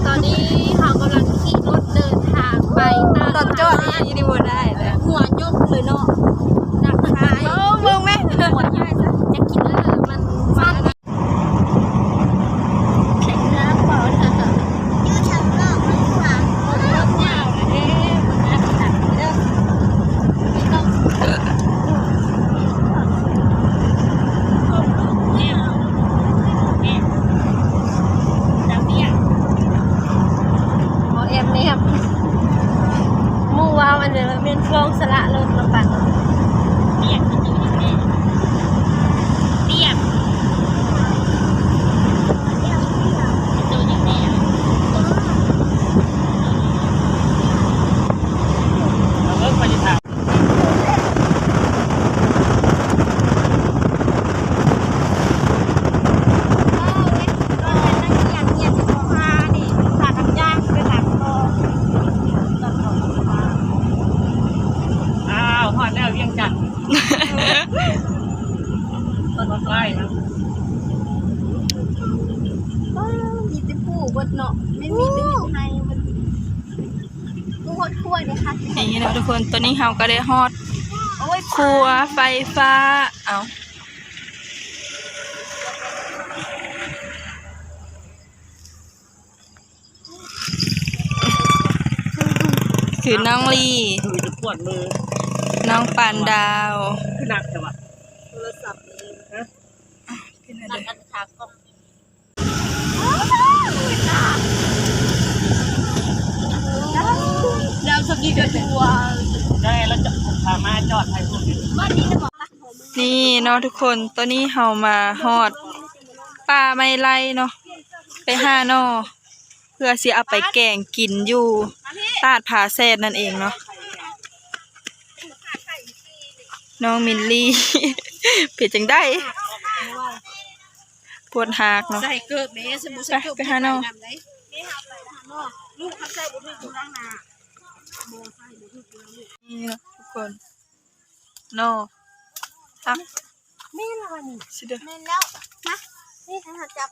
ຕອນນີ້ເຮົາກຳລັງຂີ່ລົດເດີນທາງໄປຕາດ ຕອນຈອດນີ້ຢູ່ນີ້ບໍ່ໄດ້ນະ ຫົວຍົກເລີຍເນາະ ໜັກຫຼາຍ. ໂອ້ ເບິ່ງແມ່ ຫົວໃຫຍ່ຊະ ຢາກກິນເດີ ມັນ ມັນ ບໍ່ແອບແນບ ໝູ່ວ່າມັນແມ່ນຊ່ວງສະຫຼະລົດມາປັນ ປຽກ ປຽກ ປຽກ ໂຕຢ່າງແນ່ ເອີ ຂ້ອຍຊິຖາມ ອ້າວ ຮອດແລ້ວວຽງຈັນ. ເພິ່ນວ່າໃກ້ນະ ມີແຕ່ພູເບິດເນາະ ແມ່ນມີແຕ່ເຮັດໄຮ່ເບິດ ບໍ່ຮອດຂົວເດ້ຄ່ະ. ນີ້ເນາະທຸກຄົນ ຕອນນີ້ເຮົາກໍໄດ້ຮອດ ໂອ້ຍ ຂົວໄຟຟ້າ ເອົ້າ. ຄືນ້ອງລີ ຄືຈະປວດມື ນ້ອງປານດາວ ຄືໜັກແທ້ວະ ໂທລະສັບ ຮະ ເປັນອັນໃດ ໜັກອັນຂາກ້ອງ ດາວສະກີກະຕົວ ໄດ້ແລ້ວຈະພາມາຈອດໃຫ້ພວກນີ້ ນີ້ເນາະທຸກຄົນ ຕອນນີ້ເຮົາມາຮອດປ່າໄມ້ໄລ່ເນາະ ໄປຫາໜໍ່ ເພື່ອຊິເອົາໄປແກງກິນຢູ່ຕາດຜາແຊດນັ້ນເອງເນາະ. ນ້ອງມິນລີ ເປັນຈັ່ງໃດ? ປວດຮາກເນາະ. ໃສ່ເກີບເດ້ ໄປ ໄປຫາໜໍ່. ນີ້ເນາະທຸກຄົນ ໜໍ່ ຜັກ ແມ່ນແລ້ວນີ້ ຊິເດີ ແມ່ນແລ້ວ ມາ ນີ້ ໃຫ້ເຮົາຈັບ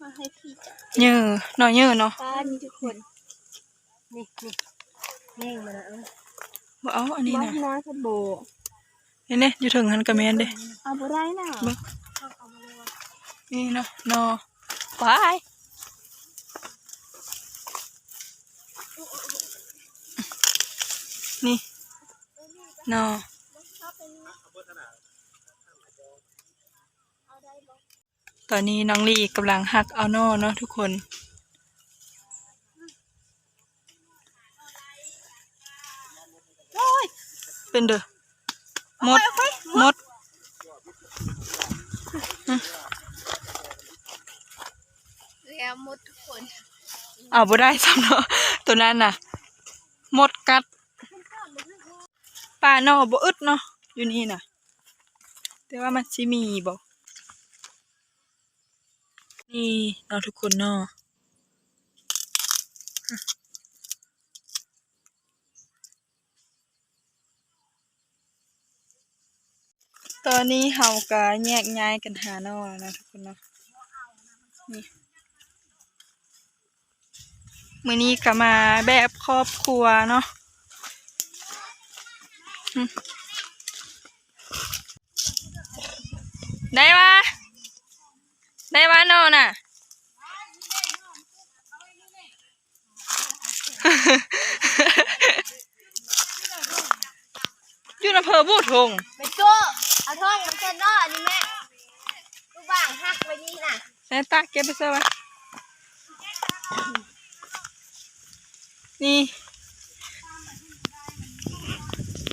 ມາໃຫ້ພີ່ຈັບ ເຫຍື່ອ ໜໍ່ເຫຍື່ອເນາະ ປານີ້ທຸກຄົນ ນີ້ ນີ້ ນີ້ມານະ ເອີ ບໍ່ເອົາອັນນີ້ນະ ນ້ອຍໆ ເພິ່ນບໍ່ ນີ້ເດ້ ຢູ່ເທິງຫັ້ນກໍແມ່ນເດ້ ເອົາບໍ່ໄດ້ນະ ເບິ່ງ ນີ້ເນາະ ໜໍ່ ປາຍ ນີ້ ໜໍ່. ຕອນນີ້ນ້ອງລີກຳລັງຫັກເອົາໜໍ່ເນາະທຸກຄົນ ເປັນເດີ ມົດ ມົດ ແລ້ວມົດທຸກຄົນ ເອົາບໍ່ໄດ້ຊ້ຳເນາະ ໂຕນັ້ນນະ ມົດກັດ. ປ່າໜໍ່ບໍ່ອຶດເນາະ ຢູ່ນີ້ນະ ແຕ່ວ່າມັນຊິມີບໍ່ ນີ້ເນາະທຸກຄົນເນາະ. ຕອນນີ້ເຮົາກະແຍກຍ້າຍກັນຫາໜໍ່ແລ້ວເນາະທຸກຄົນເນາະ ນີ້ ມື້ນີ້ກະມາແບບຄອບຄົວເນາະ ອືມ ໄດ້ຫວາ ໄດ້ຫວາໜໍ່ນະ ຢູ່ນຳເພີບູທົ່ງ ແມ່ຕູ້ ເອົາຖົງມາເກັບເນາະ ອັນນີ້ແມ່ ລູກບາງຫັກໄວ້ນີ້ນະ ແມ່ຕາເກັບໄປໃສ່ວະ ນີ້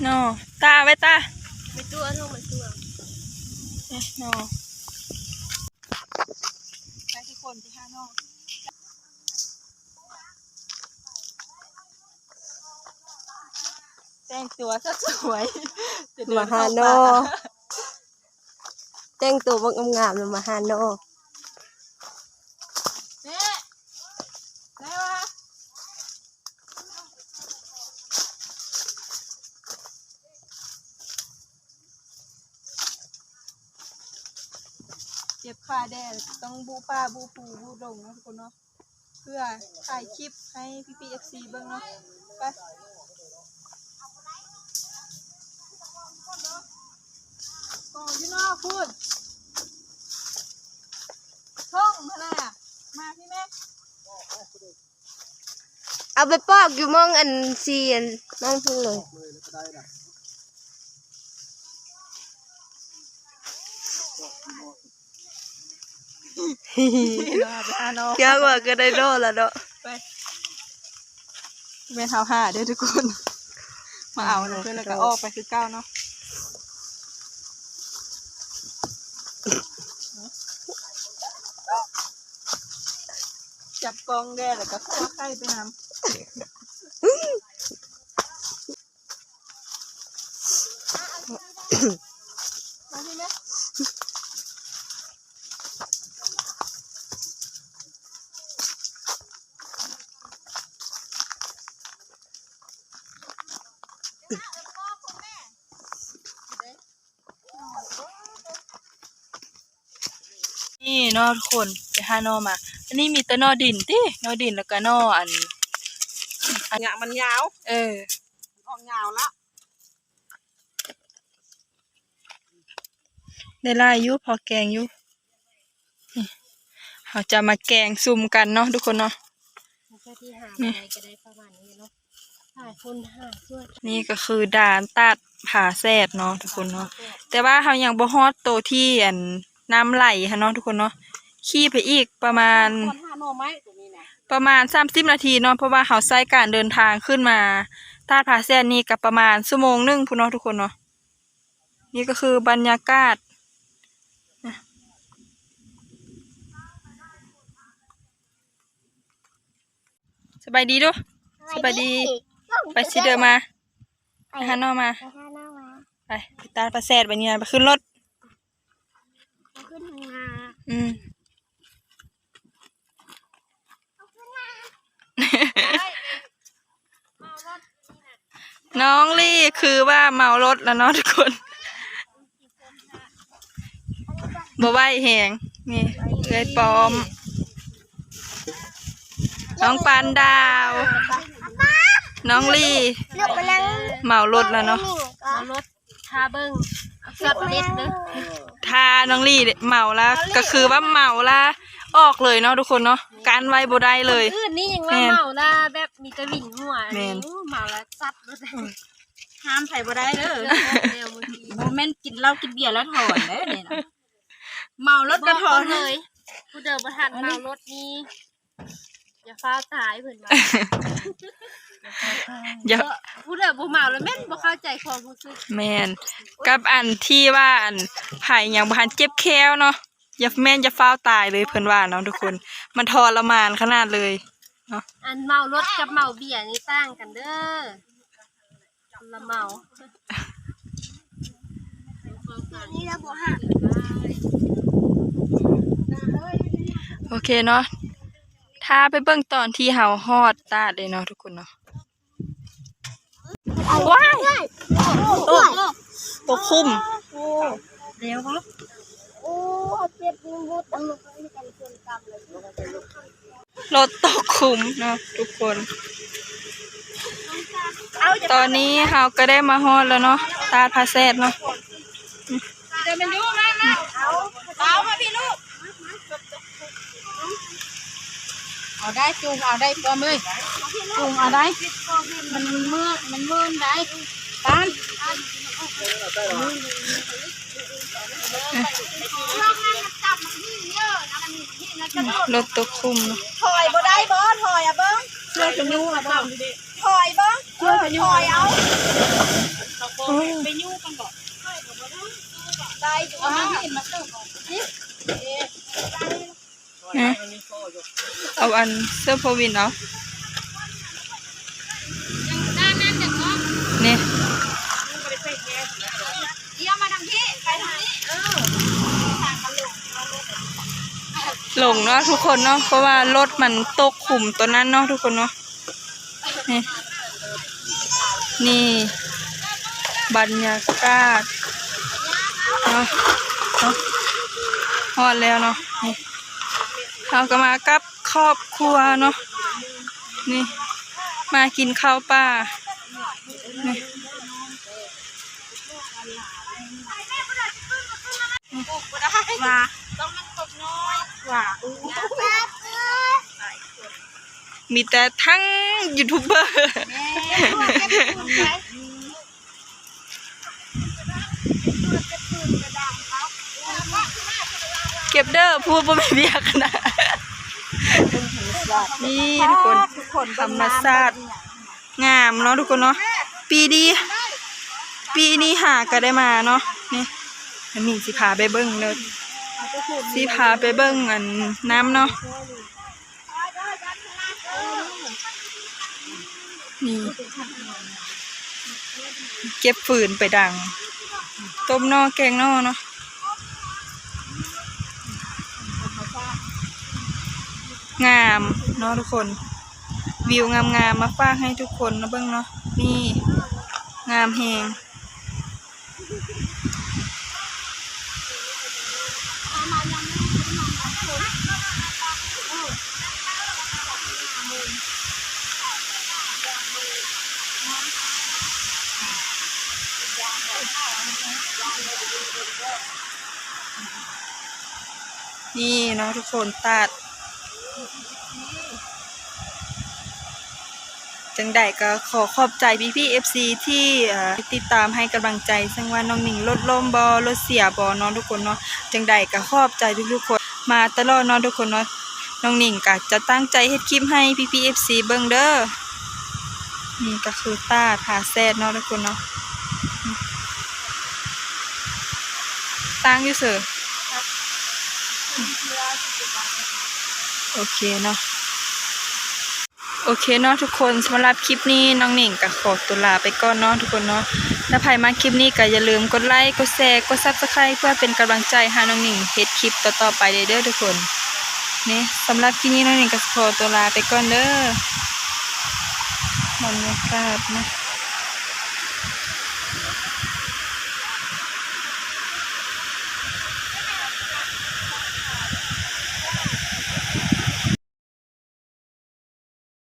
ໜໍ່ ຕາໄວ້ຕາ ແມ່ຕູ້ ເອົາຖົງມາຕົວ ເອີ ໜໍ່ ໄປທຸກຄົນ ໄປຫາໜໍ່ ແຕ່ງຕົວສະສວຍ ມາຫາໜໍ່ ແຕ່ງຕົວບັກງາມໆ ແລ້ວມາຫາໜໍ່ ແມ່ ໄດ້ຫວາ? ເ ບຄາແດ່ ຕ້ອງບຸປ່າບຸພູບຸດົງເນາະທຸກຄົນເນາະ ເພື່ອຖ່າຍຄລິບໃຫ້ພີ່ໆ ເອັຟຊີ ເບິ່ງເນາະ. ໄປ ກໍຢູ່ນອກພຸ້ນ ທົ່ງຫັ້ນນະ ມາພີ້ແມ. ເອົາໄປປອກຢູ່ໝ່ອງອັນສີ່ອັນນັ້ນພຸ້ນເລີຍ. ເຊື່ອວ່າກໍໄດ້ດອກລະເນາະ. ໄປ ແມ່ນເຮົາຫາເດີທຸກຄົນ ມາເອົານຳເພິ່ນແລ້ວກໍອອກໄປຄືເກົ່າເນາະ. ຈັບກ້ອງແດ່ ແລ້ວກໍຄົວໄຂ່ໄປນຳ. ນີ້ເນາະທຸກຄົນ ໄປຫາໜໍ່ມາ. ອັນນີ້ມີແຕ່ໜໍ່ດິນຕິ ໜໍ່ດິນ ແລ້ວກະໜໍ່ອັນ ອັນ ຫຍ້າມັນຍາວ ເອີ ອອກຍາວລະ ໄດ້ຫຼາຍຢູ່ ພໍແກງຢູ່. ນີ້ ເຮົາຈະມາແກງຊຸມກັນເນາະທຸກຄົນເນາະ. ແລ້ວກໍທີ່ຫາມາໄດ້ກໍໄດ້ປະມານນີ້ເນາະ ຫຼາຍຄົນຫາຊ່ວຍ. ນີ້ກໍຄືດ່ານຕາດຜາແສດເນາະທຸກຄົນເນາະ ແຕ່ວ່າເຮົາຍັງບໍ່ຮອດໂຕທີ່ອັນນ້ຳໄຫຼຫັ້ນເນາະທຸກຄົນເນາະ. ຂີ່ໄປອີກປະມານ ປະມານສາມສິບນາທີເນາະ ເພາະວ່າເຮົາໃຊ້ການເດີນທາງຂຶ້ນມາຕາດຜາແສດນີ້ກໍປະມານຊົ່ວໂມງໜຶ່ງພຸ້ນເນາະທຸກຄົນເນາະ. ນີ້ກໍຄືບັນຍາກາດ ສະບາຍດີດູ ສະບາຍດີ. ໄປຊິເດີມາ ໄປຫາໜໍ່ມາ ໄປຫາໜໍ່ມາ ໄປ ໄປຕາດຜາແສດ. ບັດນີ້ໄປຂຶ້ນລົດ ຂຶ້ນທາງໜ້າ ອືມ. ນ້ອງລີ້ຄືວ່າເມົາລົດແລ້ວເນາະທຸກຄົນ ບໍ່ໄຫວແຮງ. ນີ້ເອື້ອຍປ້ອມ ນ້ອງປານດາວ ນ້ອງລີ້ເມົາລົດແລ້ວເນາະ. ເມົາລົດ ຖ້າເບິ່ງຊັອດເດັດເດີ ຖ້ານ້ອງລີ້ເມົາລະ ກໍຄືວ່າເມົາລະອອກເລີຍເນາະທຸກຄົນເນາະ ກັ້ນໄວ້ບໍ່ໄດ້ເລີຍ. ຄົນອື່ນນີ້ຍັງວ່າເມົາລະແບບມີແຕ່ວິນຫົວ ແມ່ນ ນີ້ເມົາລະຊັດລົດ ຫ້າມໃຜບໍ່ໄດ້ເດີ. ບໍ່ແມ່ນກິນເຫຼົ້າກິນເບຍແລ້ວຖອນເດ້ນີ້ນະ ເມົາລົດກໍຖອນເລີຍ. ຜູ້ໃດບໍ່ທັນເມົາລົດນີ້ ຢ່າຟ້າວຕາຍເພິ່ນວ່າ ຢ່າ ຜູ້ໃດບໍ່ເມົາແລ້ວແມ່ນບໍ່ເຂົ້າໃຈຄວາມຮູ້ສຶກ. ແມ່ນ ກັບອັນທີ່ວ່າອັນໃຜຍັງບໍ່ທັນເຈັບແຂ້ວເນາະ ຢ່າ ແມ່ນຢ່າຟ້າວຕາຍເລີຍເພິ່ນວ່າເນາະທຸກຄົນ ມັນທໍລະມານຂະໜາດເລີຍເນາະ. ອັນເມົາລົດກັບເມົາເບຍນີ້ຕ່າງກັນເດີ. ລະເມົາ ໂອເຄເນາະ ຖ້າໄປເບິ່ງຕອນທີ່ເຮົາຮອດຕາດເດ້ເນາະທຸກຄົນເນາະ. ວ້າຍ ຕົກ ຕົກຂຸມ ເຮັບ ໂອ້ ເຈັບ ມັນບໍ່ ລົດຕົກຂຸມເນາະທຸກຄົນ. ຕອນນີ້ເຮົາກໍໄດ້ມາຮອດແລ້ວເນາະ ຕາດຜາແສດເນາະ. ເດີ ແມ່ນຢູ່ ມາ ມາ ເອົາ ເອົາມາພີ່ລູກ ເອົາໄດ້ ຈູງເອົາໄດ້ ປ້ອມເອີຍ ຈູງເອົາໄດ້ ມັນເມື່ອຍ ມັນເມື່ອຍໄດ້ ຕານ ລົດຕົກຂຸມ ຖອຍບໍ່ໄດ້ບໍ່? ຖອຍອະເບິ່ງ ຊ່ວຍກັນຍູ້ອະບໍ່? ຖອຍເບິ່ງ ເອີ ຖອຍເອົາ ໄປຍູ້ກັນບໍ່? ໄດ້ຢູ່ ເອົາຫີນມາເຕີມ ຮະ ເອົາອັນເສື້ອໂພວິນເອົາ ນີ້ ລ້ຽວມາທາງພີ້ ໄປທາງນີ້ ເອີ ທາງມັນຫຼົງ ຫຼົງເນາະທຸກຄົນເນາະ ເພາະວ່າລົດມັນຕົກຂຸມຕົວນັ້ນເນາະທຸກຄົນເນາະ. ນີ້ ນີ້ບັນຍາກາດເນາະ ເນາະ ຮອດແລ້ວເນາະ ນີ້ ເຮົາກໍມາກັບຄອບຄົວເນາະ ນີ້ ມາກິນເຂົ້າປ່າ ນີ້ ວ່າ ຕ້ອງມັນກົບນ້ອຍ ວ່າ ມີແຕ່ທັງຢູທູບເບີ ແມ່ນ ເກັບເດີ ຜູ້ບໍ່ມີວຽກນະ ນີ້ທຸກຄົນ ທຸກຄົນ ທຳມະຊາດ ງາມເນາະທຸກຄົນເນາະ ປີນີ້ ປີນີ້ຫາກໍໄດ້ມາເນາະ ນີ້ ອັນນີ້ຊິພາໄປເບິ່ງເດີ ຊິພາໄປເບິ່ງອັນນ້ຳເນາະ ນີ້ ເກັບຟືນໄປດັງ ຕົ້ມໜໍ່ແກງໜໍ່ເນາະ ງາມເນາະທຸກຄົນ ວິວງາມໆ ມາຝາກໃຫ້ທຸກຄົນເນາະເບິ່ງເນາະ ນີ້ ງາມແຮງ. ນີ້ເນາະທຸກຄົນ ຕາດ ຈັ່ງໃດກໍຂໍຂອບໃຈພີ່ໆ ເອັຟຊີ ທີ່ ເອີ ຕິດຕາມໃຫ້ກຳລັງໃຈ ເຊິ່ງວ່ານ້ອງໜິງລົດລົ້ມບໍ່ ລົດເສຍບໍ່ເນາະທຸກຄົນເນາະ ຈັ່ງໃດກໍຂອບໃຈທຸກໆຄົນມາຕະຫຼອດເນາະທຸກຄົນເນາະ ນ້ອງໜິງກໍຈະຕັ້ງໃຈເຮັດຄລິບໃຫ້ພີ່ໆ ເອັຟຊີ ເບິ່ງເດີ ນີ້ກໍຄືຕາດຜາແຊດເນາະທຸກຄົນເນາະ ຕັ້ງຢູ່ເຊີ? ໂອເຄເນາະ ໂອເຄເນາະທຸກຄົນ ສຳລັບຄລິບນີ້ນ້ອງໜິງກໍຂໍຕົວລາໄປກ່ອນເນາະທຸກຄົນເນາະ ຖ້າໃຜມັກຄລິບນີ້ກໍຢ່າລືມກົດໄລ ກົດແຊ ກົດ Subscribe ເພື່ອເປັນກຳລັງໃຈໃຫ້ນ້ອງໜິງເຮັດຄລິບຕໍ່ໆໄປເດີທຸກຄົນ ນີ້ ສຳລັບຄລິບນີ້ນ້ອງໜິງກໍຂໍຕົວລາໄປກ່ອນເດີ ບັນຍາກາດເນາະ